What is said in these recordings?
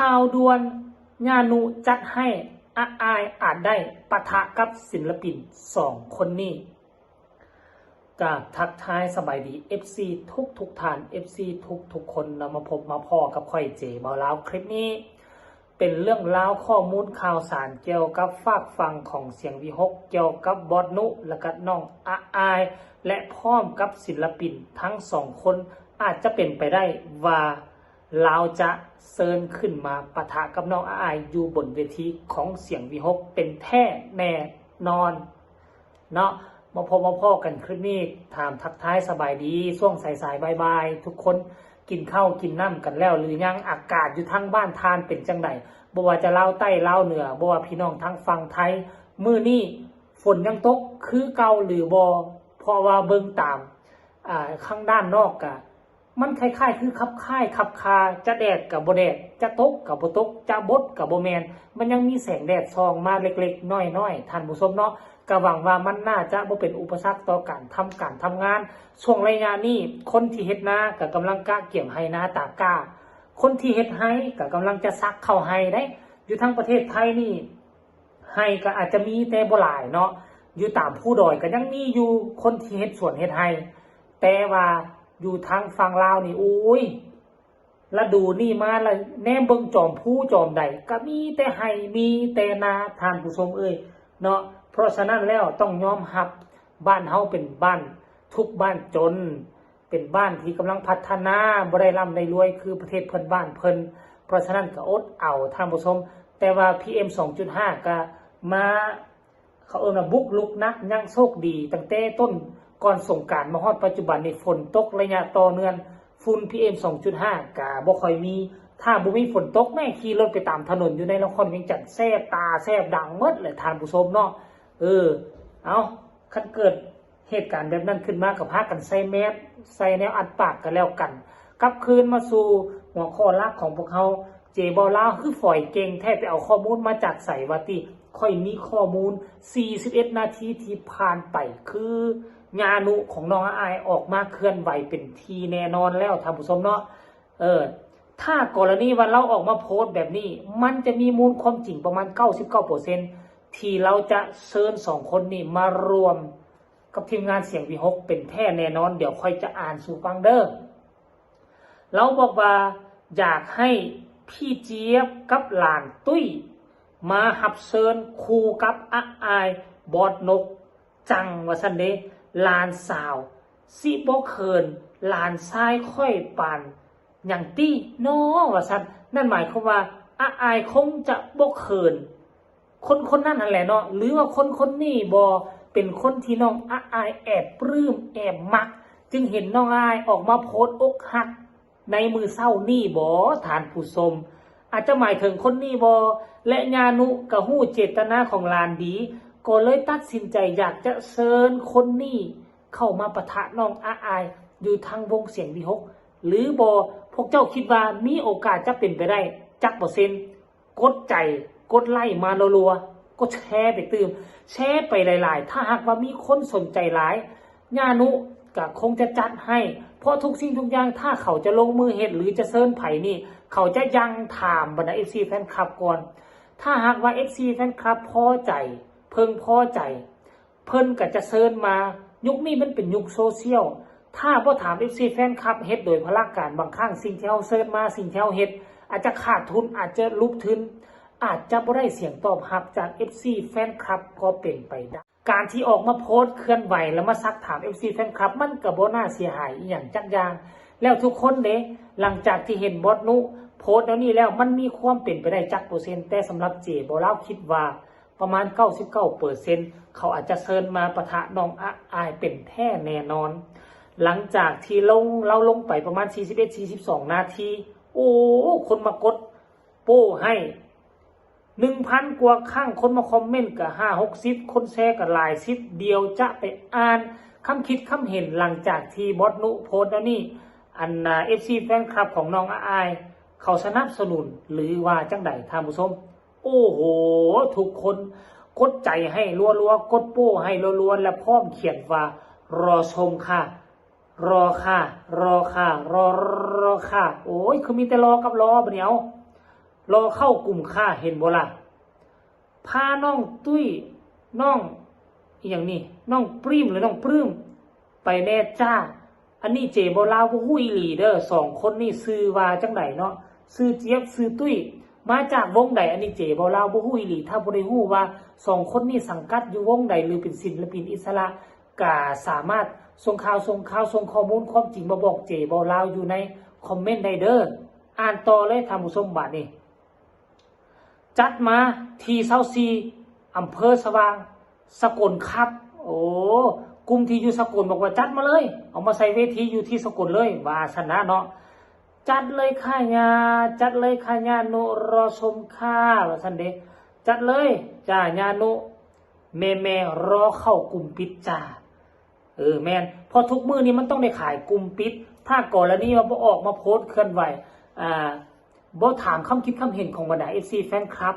ຂ່າວດ່ວນ ຍານຸຈັດໃຫ້ ອາອາຍອາດໄດ້ປະທະກັບສິນລະປິນສອງຄົນນີ້. ກາບທັກທາຍສະບາຍດີເອັຟຊີທຸກໆທ່ານ ເອັຟຊີທຸກໆຄົນ ເນາະ ມາພົບມາພໍ້ກັບຂ້ອຍເຈເບົາລາວ. ຄລິບນີ້ເປັນເລື່ອງລາວ ຂໍ້ມູນຂ່າວສານກ່ຽວກັບຟາກຝັ່ງຂອງສຽງວິຫົກ ກ່ຽວກັບບອດນຸ ແລະກະນ້ອງອາອາຍ ແລະພ້ອມກັບສິນລະປິນທັງສອງຄົນ ອາດຈະເປັນໄປໄດ້ວ່າ ລາວຈະເຊີນຂຶ້ນມາປະທະກັບນ້ອງອາອາຍຢູ່ບົນເວທີຂອງສຽງວິຫົກເປັນແທ້ແນ່ນອນເນາະ. ມາພົບມາພໍ້ກັນຄລິບນີ້ ຖາມທັກທາຍສະບາຍດີ ຊ່ວງສາຍໆບ່າຍໆ ທຸກຄົນກິນເຂົ້າກິນນ້ຳກັນແລ້ວຫຼືຍັງ? ອາກາດຢູ່ທາງບ້ານທ່ານເປັນຈັ່ງໃດ? ບໍ່ວ່າຈະລາວໃຕ້ລາວເໜືອ ບໍ່ວ່າພີ່ນ້ອງທາງຝັ່ງໄທ ມື້ນີ້ຝົນຍັງຕົກຄືເກົ່າຫຼືບໍ່? ເພາະວ່າເບິ່ງຕາມ ອາ ທາງດ້ານນອກກະ ມັນຄ້າຍໆຄືຄັບຄ້າຍຄັບຄາ ຈະແດດກະບໍ່ແດດ ຈະຕົກກະບໍ່ຕົກ ຈະບົດກະບໍ່ແມ່ນ ມັນຍັງມີແສງແດດສ່ອງມາເລັກໆນ້ອຍໆ ທ່ານຜູ້ຊົມເນາະ. ກະຫວັງວ່າມັນໜ້າຈະບໍ່ເປັນອຸປະສັກຕໍ່ການທຳການທຳງານ. ຊ່ວງໄລຍະນີ້ ຄົນທີ່ເຮັດນາກະກຳລັງກະກຽມໄຮ່ນາຕາກ້າ ຄົນທີ່ເຮັດໄຮ່ກະກຳລັງຈະສັກເຂົ້າໄຮ່ໄດ໋. ຢູ່ທາງປະເທດໄທນີ້ ໄຮ່ກໍອາດຈະມີແຕ່ບໍ່ຫຼາຍເນາະ ຢູ່ຕາມພູດອຍກໍຍັງມີຢູ່ ຄົນທີ່ເຮັດສວນເຮັດໄຮ່ ແຕ່ວ່າຢູ່ທາງຝັ່ງລາວນີ້ ໂອ້ຍ ລະດູນີ້ມາລະ ແນມເບິ່ງຈອມພູຈອມໃດກໍມີແຕ່ໄຮ່ ມີແຕ່ນາ ທ່ານຜູ້ຊົມເອີຍເນາະ. ເພາະສະນັ້ນແລ້ວຕ້ອງຍອມຮັບ ບ້ານເຮົາເປັນບ້ານທຸກບ້ານຈົນ ເປັນບ້ານທີ່ກຳລັງພັດທະນາ ບໍ່ໄດ້ລ່ຳໄດ້ລວຍຄືປະເທດເພື່ອນບ້ານເພິ່ນ ເພາະສະນັ້ນກໍອົດເອົາທ່ານຜູ້ຊົມ. ແຕ່ວ່າ ພີເອັມ ສອງຈຸດຫ້າ ກໍມາ ເຂົາເອີ້ນວ່າບຸກລຸກໜັກ ຍັງໂຊກດີ ຕັ້ງແຕ່ຕົ້ນກ່ອນສົງການມາຮອດປັດຈຸບັນນີ້ ຝົນຕົກໄລຍະຕໍ່ເນື່ອງ ຝຸ່ນ ພີເອັມ ສອງຈຸດຫ້າ ກໍບໍ່ຄ່ອຍມີ. ຖ້າບໍ່ມີຝົນຕົກ ແມ້ຂີ່ລົດໄປຕາມຖະໜົນຢູ່ໃນນະຄອນວຽງຈັນ ແສບຕາແສບດັງໝົດແຫຼະທ່ານຜູ້ຊົມເນາະ. ເອີ ເອົາ ຄັນເກີດ ເຫດການແບບນັ້ນຂຶ້ນມາກໍພາກັນໃສ່ແມສ ໃສ່ແນວອັດປາກກັນແລ້ວກັນ. ກັບຄືນມາສູ່ຫົວຂໍ້ຫຼັກຂອງພວກເຮົາ ເຈເບົາລາວຄືຝອຍເກັ່ງແທ້ ໄປເອົາຂໍ້ມູນມາຈາກໃສວ່າຕິ? ຂ້ອຍມີຂໍ້ມູນສີ່ສິບເອັດນາທີທີ່ຜ່ານໄປ ຄືຍານຸຂອງນ້ອງອາອາຍອອກມາເຄື່ອນໄຫວເປັນທີ່ແນ່ນອນແລ້ວທ່ານຜູ້ຊົມເນາະ. ເອີ ຖ້າກໍລະນີວ່າລາວອອກມາໂພສແບບນີ້ ມັນຈະມີມູນຄວາມຈິງປະມານເກົ້າສິບເກົ້າເປີເຊັນ ທີ່ລາວຈະເຊີນສອງຄົນນີ້ມາລວມ ກັບທີມງານສຽງວິຫົກເປັນແທ້ແນ່ນອນ. ດຽວຂ້ອຍຈະອ່ານສູ່ຟັງເດີ. ລາວບອກວ່າຢາກໃຫ້ພີ່ຈຽບກັບຫຼານຕຸ້ຍມາຮັບເຊີນຄູ່ກັບອາອາຍ ບອດນົກ ຈັ່ງວ່າຊັ້ນເດ. ຫຼານສາວຊິບໍ່ເຂີນຫຼານຊາຍຂ້ອຍປານຫຍັງຕິນໍ ວ່າຊັ້ນ. ນັ້ນໝາຍຄວາມວ່າອາອາຍຄົງຈະບໍ່ເຂີນ ຄົນຄົນນັ້ນຫັ້ນແຫຼະເນາະ ຫຼືວ່າຄົນຄົນນີ້ບໍ ເປັນຄົນທີ່ນ້ອງອາອາຍແອບປຶ້ມແອບມັກ ຈຶ່ງເຫັນນ້ອງອາອາຍອອກມາໂພສອົກຫັກໃນມື້ເຊົ້ານີ້ບໍທ່ານຜູ້ຊົມ? ອາດຈະໝາຍເຖິງຄົນນີ້ບໍ ແລະຍານຸກະຮູ້ເຈດຕະນາຂອງຫຼານດີ ກໍເລີຍຕັດສິນໃຈຢາກຈະເຊີນຄົນນີ້ເຂົ້າມາປະທະນ້ອງອາອາຍຢູ່ທາງວົງສຽງວິຫົກ ຫຼືບໍ? ພວກເຈົ້າຄິດວ່າມີໂອກາດຈະເປັນໄປໄດ້ຈັກເປີເຊັນ? ກົດໃຈ ກົດໄລ້ມາລັວໆ ກົດແຊໄປຕື່ມ ແຊໄປຫຼາຍໆ ຖ້າຫາກວ່າມີຄົນສົນໃຈຫຼາຍ ຍານຸກະຄົງຈະຈັດໃຫ້ ເພາະທຸກສິ່ງທຸກຢ່າງ ຖ້າເຂົາຈະລົງມືເຮັດ ຫຼືຈະເຊີນໃຜນີ້ ເຂົາຈະຍັ່ງຖາມບັນດາເອັຟຊີແຟນຄລັບກ່ອນ. ຖ້າຫາກວ່າເອັຟຊີແຟນຄລັບພໍໃຈ ເພິ່ງພໍໃຈ ເພິ່ນກໍຈະເຊີນມາ. ຍຸກນີ້ມັນເປັນຍຸກໂຊຊຽວ ຖ້າບໍ່ຖາມເອັຟຊີແຟນຄລັບ ເຮັດໂດຍພະລາການ ບາງຄັ້ງສິ່ງທີ່ເຮົາເຊີນມາ ສິ່ງທີ່ເຮົາເຮັດ ອາດຈະຂາດທຶນ ອາດຈະຫຼຸບທຶນ ອາດຈະບໍ່ໄດ້ສຽງຕອບຮັບຈາກເອັຟຊີແຟນຄລັບກໍເປັນໄປໄດ້. ການທີ່ອອກມາໂພສເຄື່ອນໄຫວ ແລ້ວມາຊັກຖາມເອັຟຊີແຟນຄລັບ ມັນກໍບໍ່ໜ້າເສຍຫາຍອີ່ຫຍັງຈັກຢ່າງ. ແລ້ວທຸກຄົນເດ ຫຼັງຈາກທີ່ເຫັນບອດນຸໂພສແນວນີ້ແລ້ວ ມັນມີຄວາມເປັນໄປໄດ້ຈັກເປີເຊັນ? ແຕ່ສຳລັບເຈ ບໍ່ລາວ ຄິດວ່າ ປະມານເກົ້າສິບເກົ້າເປີເຊັນ ເຂົາອາດຈະເຊີນມາປະທະນ້ອງອາອາຍເປັນແທ້ແນ່ນອນ. ຫຼັງຈາກທີ່ລົງ ລາວລົງໄປປະມານສີ່ສິບເອັດ ສີ່ສິບສອງນາທີ ໂອ້ ຄົນມາກົດໂປ້ໃຫ້ໜຶ່ງພັນກວ່າຄັ້ງ ຄົນມາຄອມເມັນກໍຫ້າຫົກສິບ ຄົນແຊກໍຫຼາຍສິບ. ດຽວຈະໄປອ່ານຄຳຄິດຄຳເຫັນ ຫຼັງຈາກທີ່ບອດນຸໂພສແນວນີ້ ອັນ ເອັຟຊີແຟນຄລັບຂອງນ້ອງອາອາຍ ເຂົາສະໜັບສະໜູນ ຫຼືວ່າຈັ່ງໃດທ່ານຜູ້ຊົມ? ໂອ້ໂຫ ທຸກຄົນກົດໃຈໃຫ້ລັວໆ ກົດໂປ້ໃຫ້ລັວໆ ແລະ ພ້ອມຂຽນວ່າ ລໍຊົມຄ່ະ ລໍຄ່ະ ລໍຄ່ະ ລໍ ລໍຄ່ະ. ໂອ້ຍ ຄືມີແຕ່ລໍກັບລໍບາດນີ້ ເອົາ ລໍເຂົ້າກຸ່ມຄ້າ ເຫັນບໍ່ລະ? ພານ້ອງຕຸ້ຍ ນ້ອງອີ່ຫຍັງນີ້ ນ້ອງປຣີມ ຫຼື ນ້ອງປຶ້ມ ໄປແດ່ຈ້າ. ອັນນີ້ເຈເບົາລາວບໍ່ຮູ້ອີ່ຫຼີເດີ ສອງຄົນນີ້ຊື່ວ່າຈັ່ງໃດເນາະ? ຊື່ຈຽບ ຊື່ຕຸ້ຍ ມາຈາກວົງໃດ? ອັນນີ້ເຈເບົາລາວບໍ່ຮູ້ອີ່ຫຼີ. ຖ້າບໍ່ໄດ້ຮູ້ວ່າສອງຄົນນີ້ສັງກັດຢູ່ວົງໃດ ຫຼື ເປັນສິນລະປິນອິດສະຫຼະ ກະສາມາດສົ່ງຂ່າວ ສົ່ງຂ່າວ ສົ່ງຂໍ້ມູນຄວາມຈິງມາບອກເຈເບົາລາວຢູ່ໃນຄອມເມັນໄດ້ເດີ. ອ່ານຕໍ່ເລີຍທ່ານຜູ້ຊົມ ບາດນີ້. ຈັດມາ ທີຊາວສີ່ ອຳເພີສະຫວ່າງ ສະກົນຄັບ. ໂອ້ ກຸ່ມທີ່ຢູ່ສະກົນບອກວ່າ ຈັດມາເລີຍ ເອົາມາໃສ່ເວທີຢູ່ທີ່ສະກົນເລີຍ ວ່າຊັ້ນນະເນາະ. ຈັດເລີຍຄ່າຍ່າ ຈັດເລີຍຄ່າຍ່ານຸ ລໍຊົມຄ່າ ວ່າຊັ້ນເດ. ຈັດເລີຍຈ້າຍ່ານຸ ແມ່ໆ ລໍເຂົ້າກຸ່ມປິດຈ້າ. ເອີ ແມ່ນ ເພາະທຸກມື້ນີ້ມັນຕ້ອງໄດ້ຂາຍກຸ່ມປິດ. ຖ້າກໍລະນີວ່າບໍ່ອອກມາໂພສເຄື່ອນໄຫວ ອ່າ ບໍ່ຖາມຄຳຄິດຄຳເຫັນຂອງບັນດາເອັຟຊີແຟນຄລັບ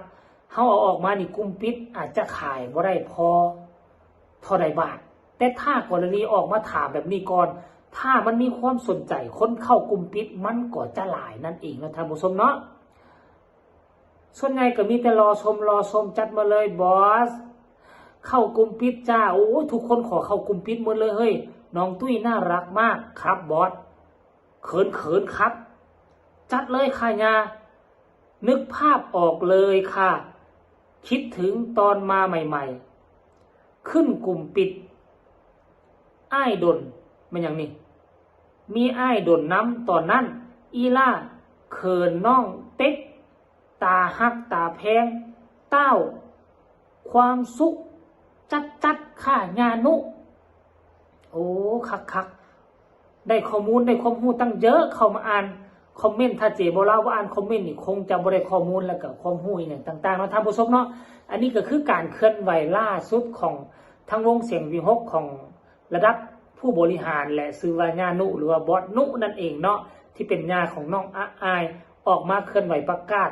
ເຮົາເອົາອອກມານີ້ ກຸ່ມປິດອາດຈະຂາຍບໍ່ໄດ້ພໍເທົ່າໃດບາດ. ແຕ່ຖ້າກໍລະນີອອກມາຖາມແບບນີ້ກ່ອນ ຖ້າມັນມີຄວາມສົນໃຈ ຄົນເຂົ້າກຸ່ມປິດມັນກໍຈະຫຼາຍນັ້ນເອງເນາະທ່ານຜູ້ຊົມເນາະ. ສ່ວນໃຫຍ່ກໍມີແຕ່ລໍຊົມ ລໍຊົມ ຈັດມາເລີຍບອສ. ເຂົ້າກຸ່ມປິດຈ້າ. ໂອ້ຍ ທຸກຄົນຂໍເຂົ້າກຸ່ມປິດໝົດເລີຍເຮີ້ຍ. ນ້ອງຕຸ້ຍໜ້າລັກມາກຄັບບອສ. ເຂີນໆຄັບ. ຈັດເລີຍຄ່າຍ່າ. ນຶກພາບອອກເລີຍຄ່າ. ຄິດເຖິງຕອນມາໃໝ່ໆ ຂຶ້ນກຸ່ມປິດ ອ້າຍດົນ ແມ່ນຫຍັງນີ້? ມີອ້າຍດົນນຳຕອນນັ້ນ. ອີ່ຫຼ້າ ເຂີນນ້ອງເຕັກ ຕາຮັກຕາແພງ ຕ້າວ ຄວາມສຸກ ຈັດໆ ຄ່າຍ່ານຸ. ໂອ້ ຄັກໆ ໄດ້ຂໍ້ມູນ ໄດ້ຄວາມຮູ້ຕັ້ງເຍີະ ເຂົ້າມາອ່ານຄອມເມັນ. ຖ້າເຈບໍ່ລາວບໍ່ອ່ານຄອມເມັນນີ້ ຄົງຈະບໍ່ໄດ້ຂໍ້ມູນ ແລະ ກໍຄວາມຮູ້ອີ່ຫຍັງຕ່າງໆເນາະທ່ານຜູ້ຊົມເນາະ. ອັນນີ້ກໍຄືການເຄື່ອນໄຫວລ່າສຸດຂອງທາງວົງສຽງວີຫົກ ຂອງລະດັບຜູ້ບໍລິຫານ ແລະ ຊື່ວ່າຍ່ານຸ ຫຼືວ່າບອດນຸນັ້ນເອງເນາະ ທີ່ເປັນຍ່າຂອງນ້ອງອະອາຍ ອອກມາເຄື່ອນໄຫວປະກາດ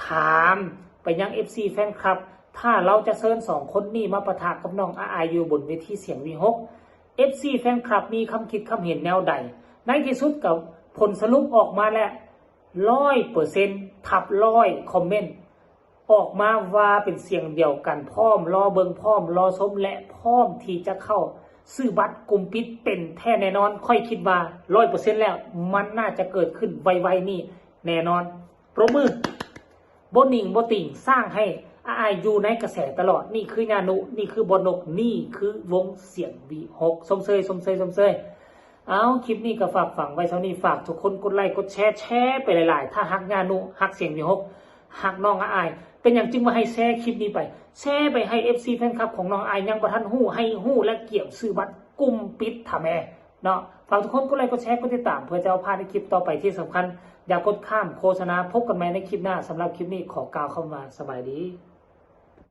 ຖາມໄປຍັງເອັຟຊີແຟນຄລັບ ຖ້າລາວຈະເຊີນສອງຄົນນີ້ມາປະທະກັບນ້ອງອາອາຍຢູ່ບົນເວທີສຽງວີຫົກ ເອັຟຊີແຟນຄລັບມີຄຳຄິດຄຳເຫັນແນວໃດ? ໃນທີ່ສຸດກໍຜົນສະຫຼຸບອອກມາແລ້ວ ຮ້ອຍເປີເຊັນ ທັບຮ້ອຍຄອມເມັນ ອອກມາວ່າເປັນສຽງດຽວກັນ ພ້ອມລໍເບິ່ງ ພ້ອມລໍຊົມ ແລະ ພ້ອມທີ່ຈະເຂົ້າຊື້ບັດກຸ່ມປິດເປັນແທ້ແນ່ນອນ. ຂ້ອຍຄິດວ່າຮ້ອຍເປີເຊັນແລ້ວ ມັນໜ້າຈະເກີດຂຶ້ນໄວໆນີ້ແນ່ນອນ. ປຣບມື ບໍ່ໜິງບໍ່ຕິ່ງ ສ້າງໃຫ້ອາອາຍຢູ່ໃນກະແສຕະຫຼອດ. ນີ້ຄືຍານຸ ນີ້ຄືບອດນົກ ນີ້ຄືວົງສຽງວີຫົກ. ຊົມເຊີຍ ຊົມເຊີຍ ຊົມເຊີຍ. ເອົາ ຄລິບນີ້ກໍຝາກຝັງໄວ້ເທົ່ານີ້. ຝາກທຸກຄົນກົດໄລ ກົດແຊ ແຊໄປຫຼາຍໆ. ຖ້າຮັກຍານຸ ຮັກສຽງວີຫົກ ຮັກນ້ອງອາອາຍ ເປັນຫຍັງຈຶ່ງວ່າໃຫ້ແຊຄລິບນີ້ໄປ? ແຊໄປໃຫ້ເອັຟຊີແຟນຄລັບຂອງນ້ອງອາອາຍ ຍັງບໍ່ທັນຮູ້ ໃຫ້ຮູ້ ແລະ ກຽມຊື້ບັດກຸ່ມປິດຖ້າແມ່ ເນາະ. ຝາກທຸກຄົນກົດໄລ ກົດແຊ ກົດຕິດຕາມ ເພື່ອຈະບໍ່ພາດໃນຄລິບຕໍ່ໄປ. ທີ່ສຳຄັນ ຢ່າກົດຂ້າມໂຄສະນາ. ພົບກັນໃໝ່ໃນຄລິບໜ້າ. ສຳລັບຄລິບນີ້ ຂໍກ່າວຄຳວ່າ ສະບາຍດີ.